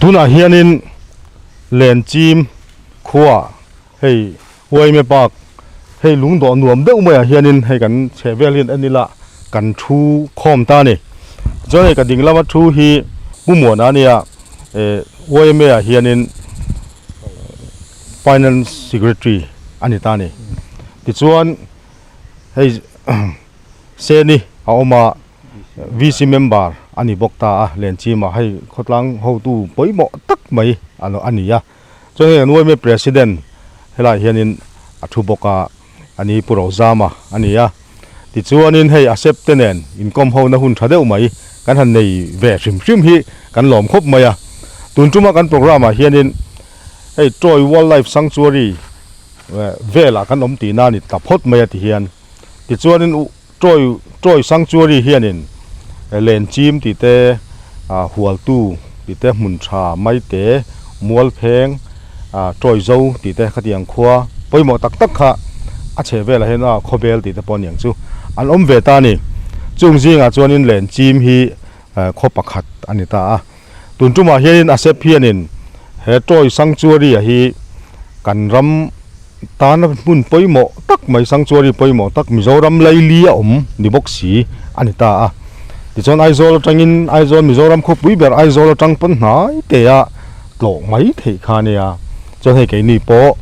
Tunah hianin Lenchim khua hei Uaime Park hei lungdawh nuam deuh maiah hianin hei kan chheh vel hian en ila kan thu khawm ta a ni. Chuan hei ka ding lama thu hi Pu Muana a nia eh Uaime ah hianin Finance Secretary a ni ta a ni. Tichuan hei Seni a awm a. VC member a ni bawk ta a, Lenchima hei khawtlang hotu pawimawh tak mai a ni a. Chuan hei kan yma President helaiah hianin a thu bawk a, a ni Pu Rozama a ni a. Tichuanin hei a sep te nen inkawm hona hun tha deuh mai kan han nei ve hrim hrim hi kan lawm khawp mai a. Tun tuma kan programme ah hianin hei Troy Wildlife Sanctuary velah kan awm tihna a ni ta phawt mai a ti hian. Tichuanin Troy Troy Sanctuary hianin Lenchim tih te, Hualtu tih te, Hmun Tha, Maite, Mualpheng, Troy Zo tih te khatiang khua pawimawh tak tak kha a chheh velah hian a khawbel tih te pawh aniang chu an awm ve ta a ni. Chung zingah chuanin Lenchim hi khaw pakhat a ni ta a. Tun tumah hianin a sep hianin he Troy Sanctuary-a hi kan ram tana hmun pawimawh tak mai Sanctuary pawimawh tak Mizoram laili a awm ni bawk si a ni ta a. Tichuan Aizawl atangin Aizawl Mizoram khawpui ber Aizawl atang pawn hnai te a tlawh mai theih kha a nia. Chuan hei keini pawh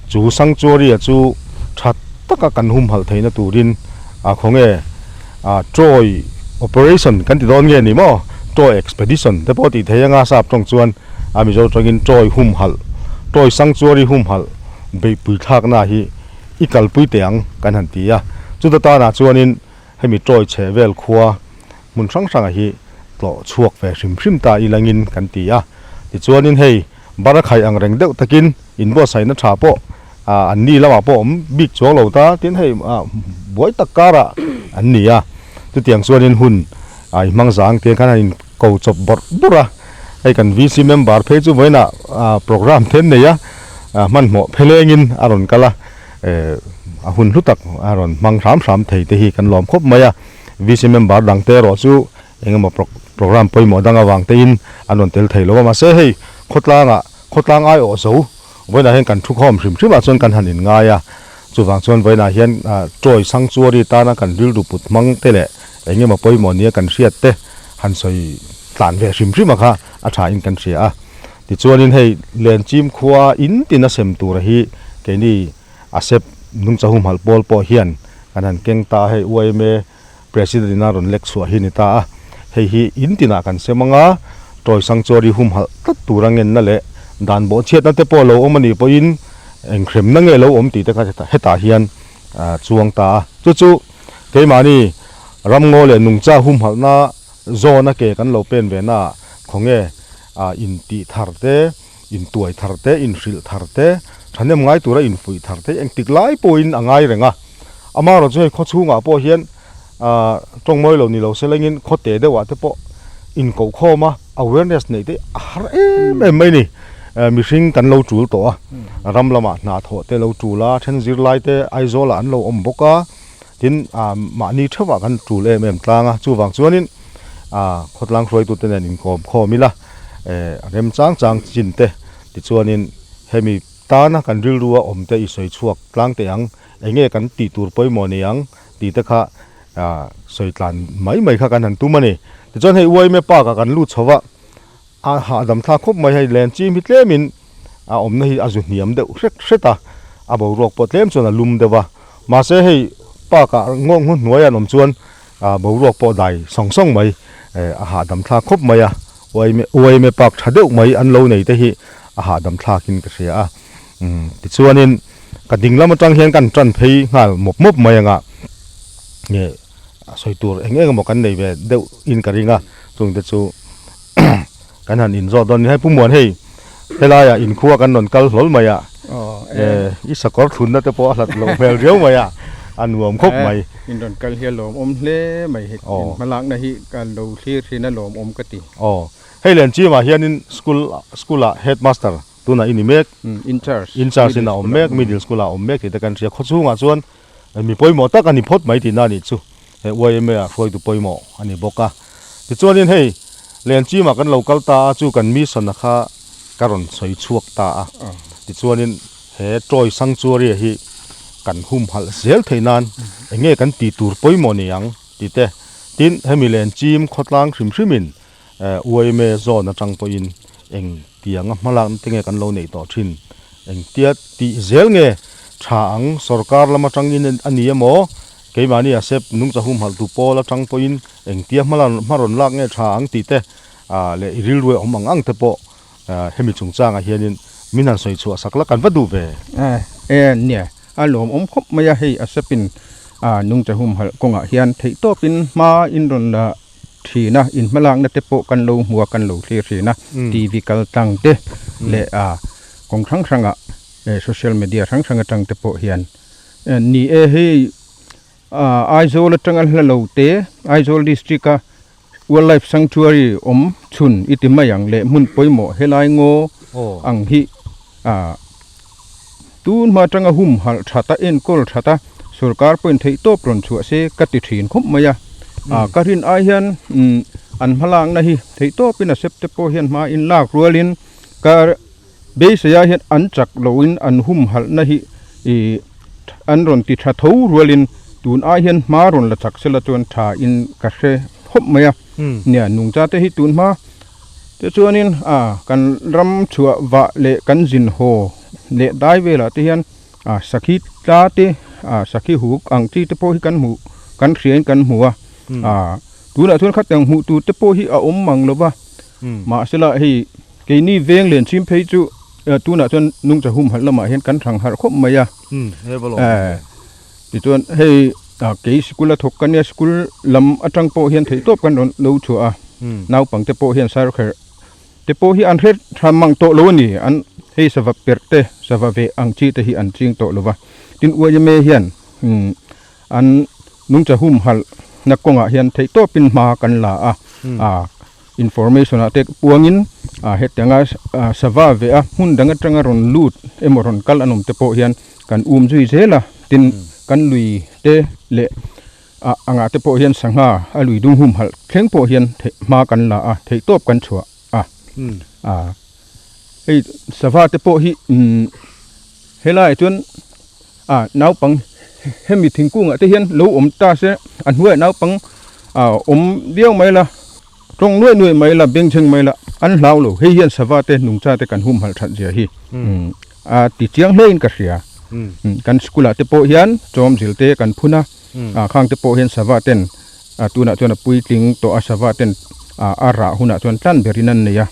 chu Sanctuary-a chu tha taka kan humhalh theihna turin a khawnge a Troy operation kan ti dawn nge ni maw? Troy expedition te pawh tih theih anga sap tawng chuan a Mizo tawngin Troy humhalh, Troy sanctuary humhalh beihpui thlakna hi i kalpui teh ang kan han ti a. Chuta tanah chuanin hemi Troy chheh vel khua hmun hrang hranga hi tlawh chhuak ve hrim hrim ta ilangin kan ti a. Tichuanin hei Barakhaih ang reng deuh takin inbuatsaihna tha pawh an ni lamah pawh awm bik chuang lo ta tin hei buai tak karah an ni a chutiang chuanin hun a inhmang zang te khan a in ko chawp bawrh bawrh a hei kan VC member phei chu vawiinah programme te an nei a hmanhmawh phelengin a rawn kal a a hun hlu tak a rawn hmang hram hram thei te hi kan lawm khawp mai a VC member dang te erawh chu engemaw programme pawimawh dang avang te in an rawn tel thei lo a mahse hei khawtlangah khawtlang aiawh zo Vawiinah hian kan thukhawm hrim hrimah chuan kan han inngai a, chuvang chuan vawiinah hian Troy Sanctuary tana kan rilru put hmang te leh eng emaw pawimawh nia kan hriat te han sawi tlan ve hrim hrim a kha a tha in kan hria a. Tichuanin hei Lenchim khua in tin a sem tura hi keini a sep nungcha humhalh pawl pawh hian kan han keng ta a, hei yma President in a rawn lek chhuah hi ni ta a, hei hi in tinah kan sem anga Troy Sanctuary humhalh tlat tura ngenna leh dan bawhchhiatna te pawh lo awm a nih pawhin enghremna nge lo awm tih te kha hetah hian chuang ta a. Chu chu keimahni ramngaw leh nungcha humhalhna zawna ke kan lo pen ve naah khawnge intih thar te, intuai thar te, inhrilh thar te, thahnem ngai tura infuih thar te engtik lai pawhin a ngai reng a. Amaherawh chu hei khaw chhungah pawh hian ah tawng mawi lo ni lo se lengin khaw te deuhah te pawh inkoh khawm a awareness neih te a har em em mai a ni. Mihring kan lo tul tawh a, ram lamah hna thawh te lo tul a, then zirlai te Aizawlah an lo awm bawk a, tin ah mahni theuhah kan tul em em tlang a, chuvang chuanin ah khawtlang hruaitute nen inkawm khawm ila eh rem chang chang chin te tichuanin hemi tana kan rilrua awm te i sawi chhuak tlang teh ang. Eng nge kan tih tur pawimawh ni ang tih te kha sawi tlan mai mai kha kan han tum a ni. Tichuan hei Uaime Park ah kan lut chho va, a hahdam thlak khawp mai hei len chim hi tlemin a awmna hi a zu hniam deuh hret hret a, a boruak pawh tlem chuan a lum deuh a. Mahse hei park ah ngawh nghaw hnuai an awm chuan boruak pawh dai sawng sawng mai a hahdam thlak khawp mai a, Uaime Park tha deuh mai an lo nei te hi a hahdam thlakin ka hria a. Tichuanin. Ka ding lam atang hian kan tan phei nghal mawp mawp mai anga nge sawi tur eng eng emaw kan nei ve deuh in ka ring a chung te chu kan han in zawt dawn ni hei Pu Muan hei helaiah inkhua kan rawn kal hlawl mai a i sakawr thlunna te pawh a hlat loh hmel riau mai a a nuam khawp mai. In rawn kal hi a lawmawm hle mai hei hmalakna hi ka lo thlir thin a lawmawm ka ti. Aw hei Lenchimah hianin school school ah headmaster Tunah i ni mek. In charge. In charge in a awm mek, middle school ah a awm mek tih te kan hria. Khawchhungah chuan mi pawimawh tak a ni phawt mai tihna a nih chu. He YMA ah hruaitu pawimawh a ni bawk a. Tichuanin hei Lenchimah kan lo kal ta a, chu kan mission a kha ka rawn sawi chhuak ta a. Tichuanin he Troy Sanctuary hi kan humhalh zel theih nan eng nge kan tih tur pawimawh ni ang tih te. Tin, hemi Lenchim khawtlang hrim hrimin Uaime zawn atang pawhin eng tianga hmalakna te nge kan lo neih tawh thin? Engtia tih zel nge tha ang? Sorkar lam atangin a ni emaw, keimahni a sep nungcha humhalhtu pawl atang pawhin engtia hma rawn lak nge tha ang tih te leh i rilru awm ang ang te pawh hemi chungchangah hianin min han sawi chhuah sak la kan va duh ve. E nia, a lawmawm khawp mai a, hei a sepin nungcha humhalh kawngah hian theihtawpin hma in rawn la thin a, in hmalakna te pawh kan lo hmu a, kan lo thlir thin a, TV kal tlang te leh a kawng hrang hranga social media hrang hrang atang te pawh hian ni e hei Aizawl atanga hla lo te Aizawl district a wildlife sanctuary awm chhun i ti mai ang leh hmun pawimawh helai ngaw ang hi a Tun hma atanga humhalh that a, enkawl that a, sorkar pawhin theih tawp rawn chhuah se ka ti thin khawp mai a. Ka rin ai hian an hmalakna hi theih tawpin a sep te pawh hian hma in lak rualin ka beisei ah hian an chak loin an humhalhna hi an rawn ti tha tho rualin tun ai hian hma rawn la chak sela chuan tha in ka hre khawp mai a. Nia nungcha te hi tun hma Tichuanin a kan ram chhuah vah leh kan zin haw leh dai velah te hian a sakhi tla te a sakhi huk ang chi te pawh hi kan hmuh kan hriain kan hmu a a tunah chuan khatiang hmuh tur te pawh hi a awm mang lo va mahsela hei keini veng len chhim phei chu tunah chuan nungcha humhalh lamah hian kan thang harh khawp mai a tichuan hei kei sikul a thawk ka nia sikul lam atang pawh hian theihtawp kan rawn lo chhuah a naupang te pawh hian sar kher te pawh hi an hre tha mang tawh lo a ni an hei sava perh te sava veh ang chi te hi an ching tawh lo va tin uaime hian an nungcha humhalh na kawngah hian theihtawpin hma kan la a Information ah te puangin ah hetianga sava ve a hmun dang atanga rawn lut emaw rawn kal an awm te pawh hian kan um zui zel a tin kan lui te leh ah angah te pawh hian sangha a lui dung humhalh thleng pawh hian theih hma kan la a theih tawp kan chhuah a ah hei sava te pawh hi umm helaiah chuan ah naupang hemi thingkungah te hian lo awm ta se a hnuaiah naupang ah awm viau mai la tawng nuai nuai mai la bengchheng mai la an hlau lo hei hian sava te nungcha te kan humhalh that zia hi a ti chiang hle in ka hria kan school ah te pawh hian chawm zil te kan phun a ah khang te pawh hian sava ten ah tunah chuan a puitling tawh a sava ten ah a rah hunah chuan tlan berin an nei a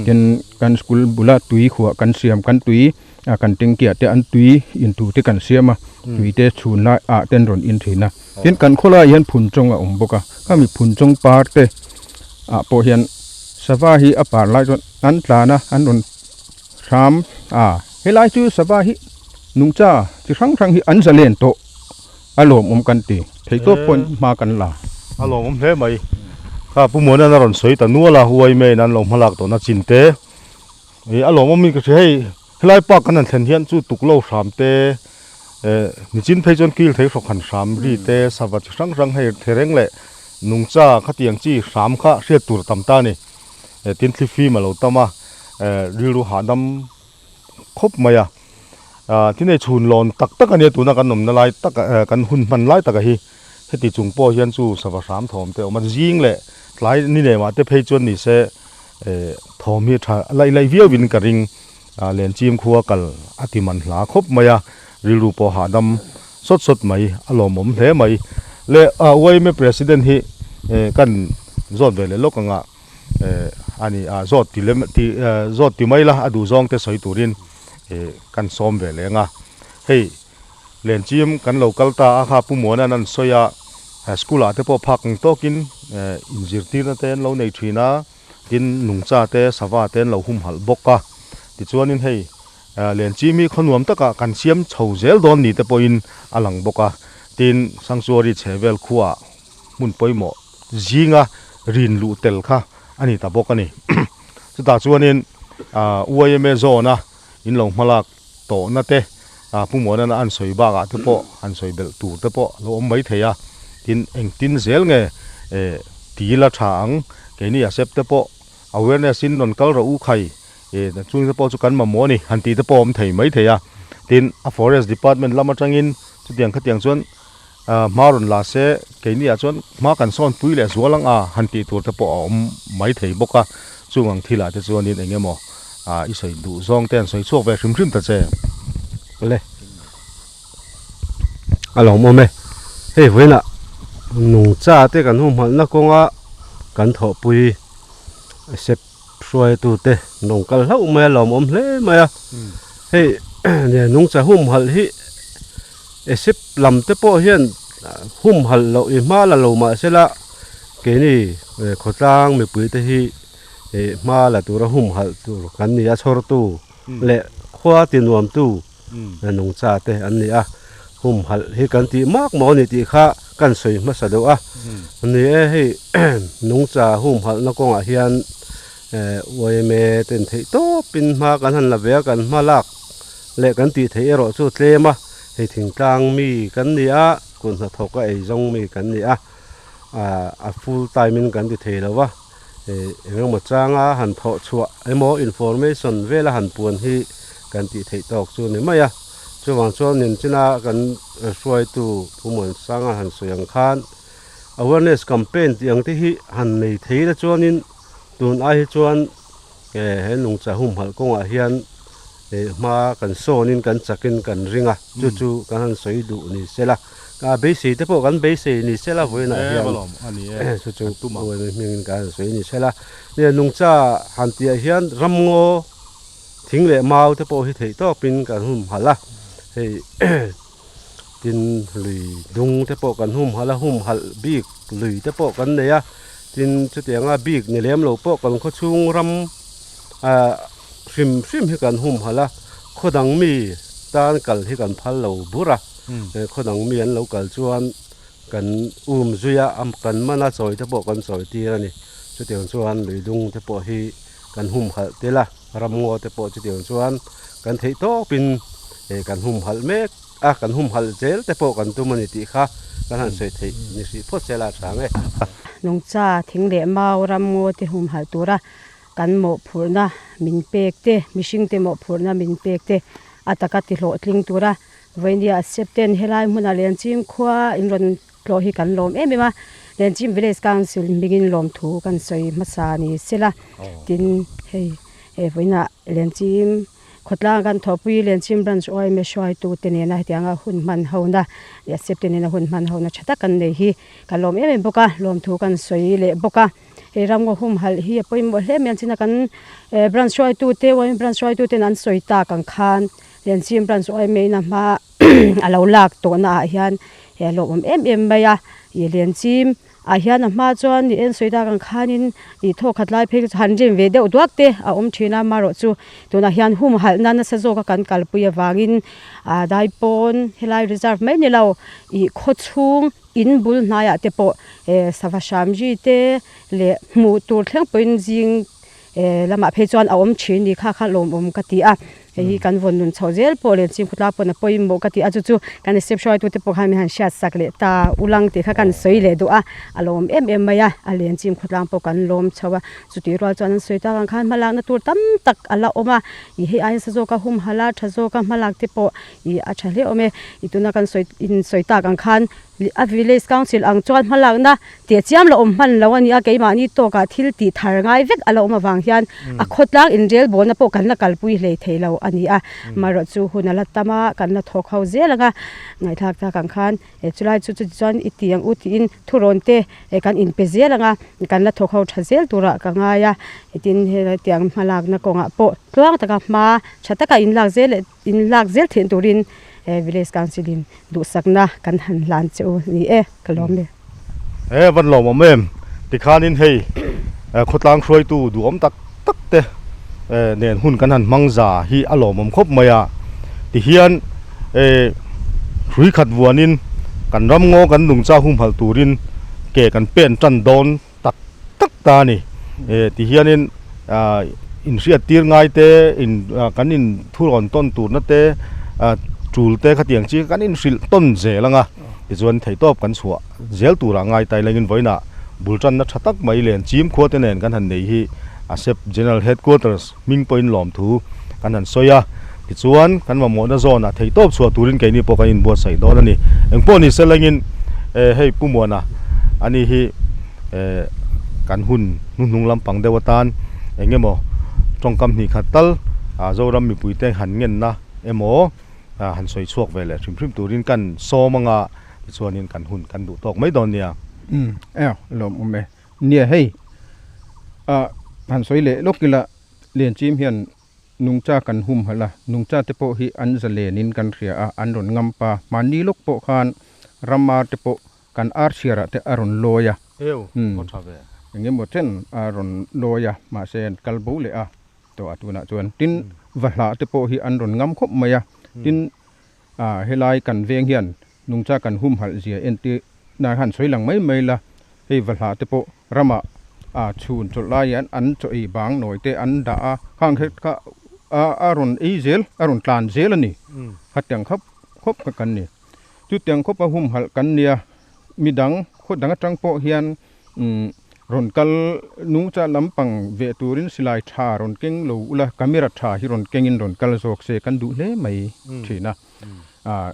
tin kan school bula tui khuah kan siam kan tui a kan tengkiah te an tui in tur te kan siam a tui te chhun lai ah ten rawn in thin a tin kan khawlaiah hian phun chawng a awm bawk a khami phun chawng par te ah pawh hian sava hi a par lai chuan an tlan a an rawn hram a helai chu sava hi nungcha chi hrang hrang hi an zalen tawh a lawmawm kan ti thei tawp pawhin hma kan la. A lawmawm hle mai kha Pu Muana'n a rawn sawi ta nual a huai maiin an lo hmalak tawhna chin te. Ih a lawmawm in ka hria hei helai park kan han thlen hian chu tuklo hram te eh nichin phei chuan kil thei hrawk han hram ri te sava chi hrang hrang hei thereng leh nungcha khatiang chi hram kha hriat tur a tam ta a ni eh tin thlifim a lo tam a eh rilru hahdam khawp mai a ah tin hei chhun lawn tak tak a nia tuna kan awmna lai tak eh kan hun hman lai taka hi heti chung pawh hian chu sava hram thawm te a awm a zing leh tlai ni nemah te phei chuan ni se. Eh thawm hi tha laih laih viau in ka ring ah lenchim khua kal a ti man hla khawp mai a rilru pawh hahdam sawt sawt mai a lawmawm hle mai le ah yma president hi eh kan zawt ve leh lawk anga eh a ni ah zawt ti lem ti eh zawt ti mai la a duh zawng te sawi turin eh kan sawm ve leh anga hei Lenchim kan lo kal ta a kha Pu Muana'n an sawi a, school ah te pawh phak ang tawkin inzirtirna te an lo nei thin a, tin nungcha te sava te an lo humhalh bawk a. Tichuanin hei Lenchim hi khawnuam takah kan siam chho zel dawn ni te pawhin a lang bawk a, tin Sanctuary chhevel khuaah hmun pawimawh zinga rin luh tel kha a ni ta bawk a ni. Chutah chuanin YMA zone a in lo hmalak tawhna te Pu Muanana an sawi bakah te pawh han sawi belh tur te pawh a lo awm mai thei a, tin engtin zel nge tila tha ang keini a sep te pawh. awareness in rawn kal rawh u khai eh chung te pawh chu kan mamawh a ni han tih te pawh a awm thei mai thei a tin a forest department lam atangin chutiang khatiang chuan ah hma rawn la se keini ah chuan hma kan sawn pui leh zual ang a han tih tur te pawh a awm mai thei bawk a chung ang thil ah te chuanin eng emaw ah i sawi duh zawng te an sawi chhuak ve hrim hrim ta che. Awle. A lawmawm e. Hei vawiinah nungcha te kan humhalhna kawnga kan thawhpui sep hruaitute rawn kal hlauh mai a lawmawm hle mai a. Hei nungcha humhalh hi sep lam te pawh hian humhalh loh i hma la lo mah sela keini khawtlang mipui te hi hma la tura humhalh tur kan ni a chhawrtu leh khua ti nuamtu nungcha te an ni a, humhalh hi kan tih mak maw a ni tih kha kan sawi hmasa deuh a, ni e hei nungcha humhalhna kawngah hian yma ten theih tawpin hma kan han la ve a, kan hma lak leh kan tih theih erawh chu tlem a, hei thingtlang mi kan ni a, kut hnathawk a eizawng mi kan ni a, a full time in kan ti thei lo va. Eng emaw changa han thawh chhuah emaw information vela han puan hi kan tih theih tawk chu a ni mai a. Chuvang chuan ninchina kan hruaitu Pu Muansanga han sawi ang khan awareness campaign tih ang te hi han nei thei ila chuanin tun ai hi chuan he nungcha humhalh kawngah hian hma kan sawnin kan chakin kan ring a, chu chu kan han sawi duh ni sela, ka beisei te pawh kan beisei ni sela vawiinah hian chu chu hmingin kan han sawi ni sela, nungcha han tihah hian ramngaw thing leh mau te pawh hi theih tawpin kan humhalh a, hei tin lui dung te pawh kan humhalh a, humhalh bik lui te pawh kan nei a, tin chutianga bik ni lem lo pawh kan khawchhung ram ah. Hrim hrim hi kan humhalh a, khaw dang mi tan kal hi kan phal lo bur a, khaw dang mi an lo kal chuan kan um zui a, kan man a chawi te pawh kan chawi tir a ni. Chutiang chuan lui dung te pawh hi kan humhalh tel a, ramngaw te pawh chutiang chuan kan theih tawpin kan humhalh mek a, kan humhalh zel te pawh kan tum a ni tih kha kan han sawi theih ni hrih phawt se la a tha ang e. Nungcha thing leh mau ramngaw te humhalh tura Kan mawhphurhna min pek te, mihringte mawhphurhna min pek te a taka ti hlawhtling tura vawinia Septen helai hmuna Lenchim khua in rawn tlawh hi kan lawm em em a, Lenchim Village Council hmingin lawmthu kan sawi hmasa ni sela tin hei vawiina Lenchim Khawtlang kan thawhpui Lenchim Branch yma hruaitute nena hetianga hun hman hona leh Septen nena hun hman hona tha tak kan nei hi kan lawm em em bawk a, lawmthu kan sawi leh bawk a. Hei ramngaw humhalh hi a pawimawh hle mai ang china kan branch hruaitute yma branch hruaituten an sawi tak ang khan Lenchim branch yma in a hma a lo lak tawhna ah hian he a lawmawm em em mai a ih Lenchim ah hian a hma chuan ih en sawi tak ang khanin ih thawk khat lai phei chu han rim ve deuh duak te a awm thin a amaherawh chu tunah hian humhalh na nasa zawk a kan kalpui avangin ah daipawn helai reserve mai ni lo ih khawchhung In bul hnaiah te pawh sava hramri te leh hmuh tur thleng pawhin zing lamah phei chuan a awm thin ni kha kha lawmawm ka ti a, hei hi kan vawn nun chhoh zel pawh leh chhingkhut lai pawhin a pawimawh ka ti a, chu chu kan step hruaitute pawh khan min han hriat sak leh ta ulang tih kha kan sawi leh duh a, a lawm em em mai a, a len chhingkhut lang pawh kan lawm chho a, chutih rual chuan an sawi tak ang khan hmalakna tur tam tak a la awm a, ih hei aia sa zawka humhalh a tha zawka hmalak te pawh Ih a tha hle awm e, ih tuna kan sawi in sawi tak ang khan a village council ang chuan hmalakna teh chiam la awm hman lo a ni a, keimahni tawkah thil tih thar ngai vek a la awm avang hian a khawtlang inrelbawlna pawh kan la kalpui hlei thei lo a ni a, amaherawh chu hun a la tam a, kan la thawk ho zel ang a, ngaihthlak tak ang khan eh chulai chu chuti chuan i ti ang u tiin thurawn te eh kan inpe zel ang a, kan la thawk ho tha zel turah ka ngai a, tin hetiang hmalakna kawngah pawh tluang taka hma tha taka inlak zel leh. In lak zel theih turin Village Council in duhsakna kan han hlan che u ni e, ka lawm e. He van lawmawm em? Tikhanin hei khawtlang hruaitu duhawm tak tak te nen hun kan han hmang za hi a lawmawm khawp mai a. Tihian hrui khat vuanin kan ramngaw kan nungcha humhalh turin ke kan pen tan dawn tak tak ta a ni. Tihianin inhriat tir ngai te in kan in thurawn tawn turna te tul te khatiang chi kan inhrilh tawn zel ang a, tichuan theihtawp kan chhuah zel turah ngai tai lengin vawiinah bul tanna tha tak mai len chim khua te nen kan han nei hi A SEP General Headquarters hming pawhin lawmthu kan han sawi a, tichuan kan mamawhna zawnah theihtawp chhuah turin keini pawh kan inbuatsaih dawn a ni. Engpawh ni selangin hei Pu Muana ani hi kan hun hnuhnung lampang deuh atan eng emaw tawngkam hnih khat tal Zoram mipuite han ngenna emaw han sawi chhuak ve leh hrim hrim turin kan sawm anga tichuanin kan hun kan duh tawk mai dawn nia. Umm, lawmawm e. Nia hei ah han sawi leh lawk ila Lianchim hian nungcha kan hum halh a, nungcha te pawh hi an zalen in kan hria a, an rawn ngam pa. Hmanni lawk pawh khan ramar te pawh kan ar chhiar ah te a rawn lawi a, umm engemaw chen a rawn lawi a, mahse an kal bo leh a tawh a tunah chuan. Tin, vahlah te pawh hi an rawn ngam khawp mai a, tin ah helai kan veng hian Nungcha kan humhalh zia entir na han sawi lang mai mai la, hei va hla te pawh ramah ah chhun chawlh lai hian an chaw ei bang nawi te an dah a, khang kha kha a rawn ei zel, a rawn tlan zel a ni. Khatiang khawp khawp kha kan ni. Chutiang khawp a humhalh kan nia, midang khaw dang atang pawh hian umm rawn kal nungcha lampang ve turin silai tha rawn keng lo ula, camera tha hi rawn kengin rawn kal zawk se kan duh hle mai thin a. Ah.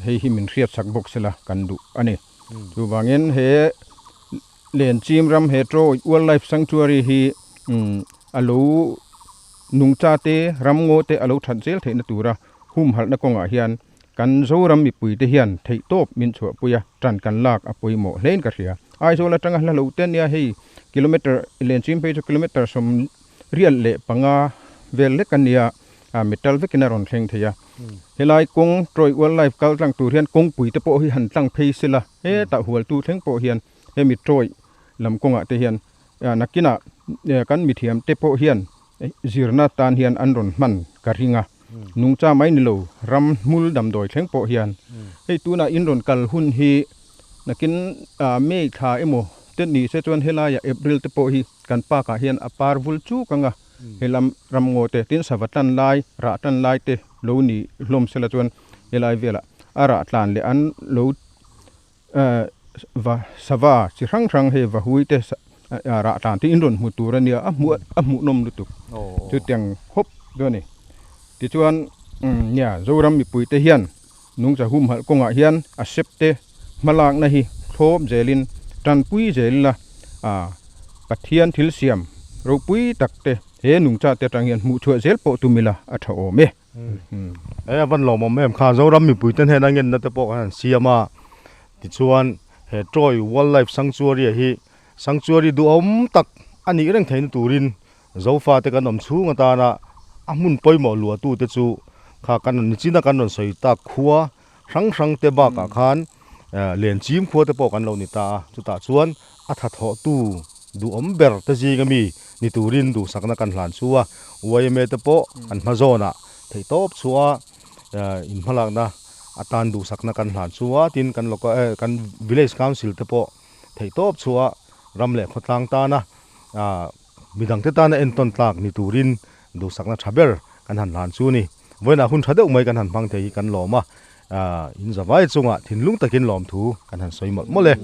Hei hi min hriat chak bawk sela kan duh a ni. Chuvangin he Lenchim ram he Troy Wildlife Sanctuary hi a lo nungcha te ramngaw te a lo that zel theihna tura humhalhna kawngah hian kan Zoram mipuite hian theihtawp min chhuahpui a, tan kan lak a pawimawh hlein ka hria. Aizawl atanga hla lo te ania hei kilometre Lenchim phei chu kilometre 75 vel lek a nia. a metal vekin a rawn thleng thei a helai kawng Troy Wildlife kal tlang tur hian kawngpui te pawh hi han tlang phei sela hetah hualtu thleng pawh hian hemi Troy lam kawngah te hian nakinah kan mithiam te pawh hian zirna tan hian an rawn hman ka ring a nungcha mai ni lo ram hmul damdawi thleng pawh hian hei tunah in rawn kal hun hi nakin May thla emaw te ni se chuan helaiah April te pawh hi kan park ah hian a par vul chuk ang a. Helam ramngaw te tin sava tlan lai, rah tlan lai te lo ni hlawm sela chuan helai velah a rah tlan leh an lo va sava chi hrang hrang hei vahui te rah tlan te in rawn hmu tur a nia a hmuh a hmuhnawm lutuk chutiang khawp chu a ni. Tichuan nia Zoram mipui te hian nungcha humhalh kawngah hian a sep te hmalakna hi thlawp zelin tanpui zel ila Pathian thil siam ropui tak te he nungcha te atang hian hmuh chhuah zel pawh tum ila a tha awm e. He a van lawmawm em kha Zoram mipui te hnena ngenna te pawh kan han siam a, tichuan he Troy Wildlife Sanctuary ah hi Sanctuary duhawm tak a nih reng theihna turin Zofa te kan awm chhung atana a hmun pawimawh luahtu te chu kha kan rawn nichina kan rawn sawi tak khua hrang hrang te bakah khan Lenchim khua te pawh kan lo ni ta a, chutah chuan a thathawhtu duhawm ber te zinga mi ni turin duhsakna kan hlan chu a, yma te pawh an hma zawnah theihtawp chhuah a inhmalakna atan duhsakna kan hlan chu a, tin kan local kan village council te pawh theihtawp chhuah ram leh khawtlang tana Midangte tana entawn tlak ni turin duhsakna tha ber kan han hlan chu a ni. Vawiinah hun tha deuh mai kan han hmang thei hi kan lawm a, in zavai chungah thinlung takin lawmthu kan han sawi mawlh mawlh e.